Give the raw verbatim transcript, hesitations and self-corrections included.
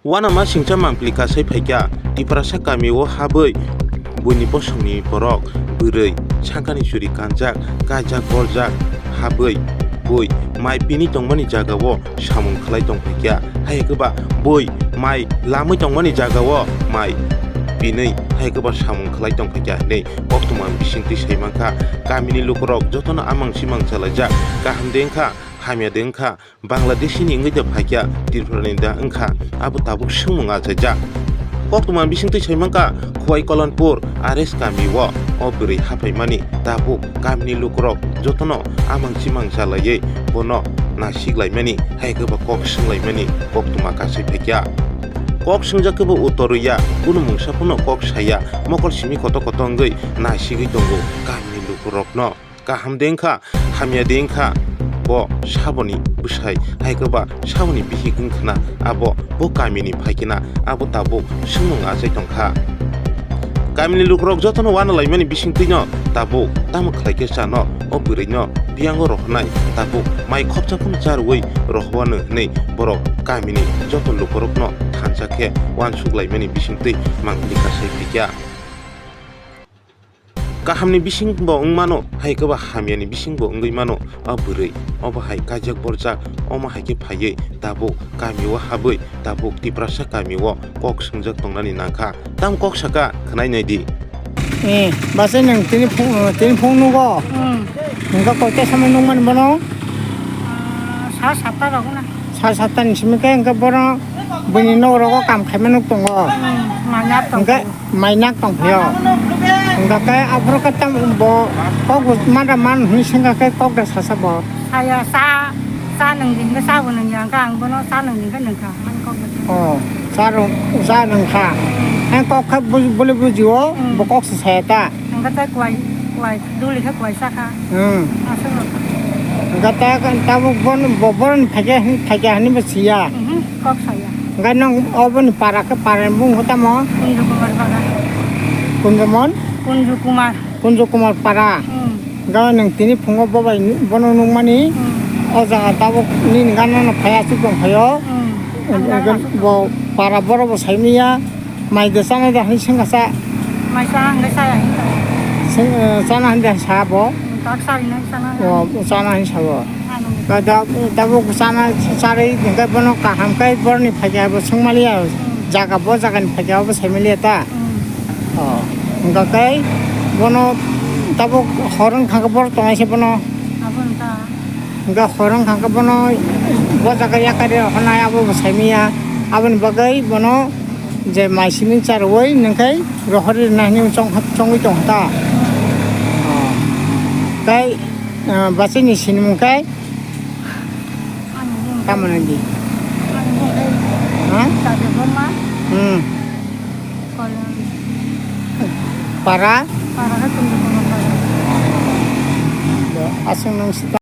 Uanama singcha mangpili kasai phaikha, Tiprasa kamio habwi buini bosongni borok, bwrwi, sangkani churi kanjak, kaijak borjak, habwi bui mai pini tongmani jagao samung khlai tongphaikha, hai khe ba bui mai lamwi tongmani jagao mai pinwi hai khe ba samung khlai tongphaikha hinwi koktwma bisingtwi saimankha. Kamini lukurok jotono amang simang chalaijak, kaham de wngkha, hamya de wngkha, Bangladeshini wngwi da phaikha, Tripurani da wngkha, abo tabuk swngmung achaijak. Koktwma bisingtwi saimankha, Khowai Kalanpur R S kamio o bwrwi haphaimani tabuk kamini lukurok jotono amang chimang chalaiwi bono naisiklaimani, hai khe ba kok swnglaimani koktwma kasai phaikha. Kok swngjak khe bo uttor rwya, kunu mungsa phano kok saya, mokol simi koto koto wngwi naisigwi tongo kamini lukurokno. Kaham de wngkha, hamya de wngkha, bo saboni bwsai, hai khe ba saboni bihik wngkhana, abo bo kamini phaikhina, abo tabuk swngmung achai tongkha. Kamini lukurok jotono uanalaimani bisingtwino tabuk tamo khlaikhe chano o bwrwino biyango rohornai, tabuk mai khopsa phano charwui rohowano hinwi borok kamini joto lukurokno thansa khe uansuklaimani bisingtwi mangpili kasai phaikha. Kahamni bisingbo wng mano, hai khe ba hamyani bisingbo wngwi mano. O bwrwi obo hai kaijak borjak, omo hai khe phaiwi tabuk kamio habwi tabuk Tiprasa kamio kok swngjak tongnani nangkha. Tamo kok saka, khwnai nai di. Eh, bachai nwng tini phung, tini phung nugo? Hmm. Nwng khe koita samai nukmani bono? Ah, sa satta rok na. Sa satta ni simi khe hwnkhe bono buini nok rogo kam khaima nuk tongo. Hmm, manya tong. Hwnkhe Mainak tongphio. Hwnkha khe aphuru khe tam bo kok bo mada man hwnwi swngkha khe kok da sasa bo. Saya sa, sa nwng di hwnkhe sa bo nwng ya, hwnkha ang bono sa nwng di hwnkhe nwngkha, ani kok bo. Oh, sa rw-, sa nwngkha. Ang kok khe bu-, buli bujio, hmm, bo kok se saya ta. Hwnkha tei kwai, kwai, duli khe kwai sakha. Hmm. Aswk rw. Hwnkha ta, tabuk bon, bo, boron phaikya, phaikya hwnwi bo siya. Mhm. Kok saya. Hwnkhe nwng oboni para khe parani bumung tamo? Kunju Kumar para. Kunjumon? Kunju Kumar. Kunju Kumar para. Hmm. Hwnkhe nwng tini phungo bo bai nu-, bono nukmani. Hmm. O jaga tabuk nini gana no phai aswk tong phaio. Hmm. Hwnkhe bo para borok bo saimanya mai de chana de hwnwi swngkha sa. Mai chana hwnkhe saya hwnkhe. Swng-, eh, chana hwnkhe sa bo. Hmm, tak sari nai chana. O, chana hwnwi sa bo. Ka da, tabuk sana charwi hwnkhe bono kaham khe boroni phaikya bo swngmaliya, jaga bo jagani phaikya bo saimaliya ta. Hmm. Oh, hwnkha khe bono tabuk hor wngkha khe borok tongnai se bono. Abo wngkha. Hwnkhe hor wngkha khe bono bo jaga yakari rok honai abo bo saimanya. Aboni bagwi bono je mai simi charwi nwngkhai rohorwi rwna hinwi chong-, chongwi tongkha ta. Oh. Tei, ah, bachini sinimung khe Ani bung. Tamo nang di? Ani bung khe. Ha? Chabe Borma. Hmm. Kolom. Para? Para khe Kundu Borma para. Aswk nang sita.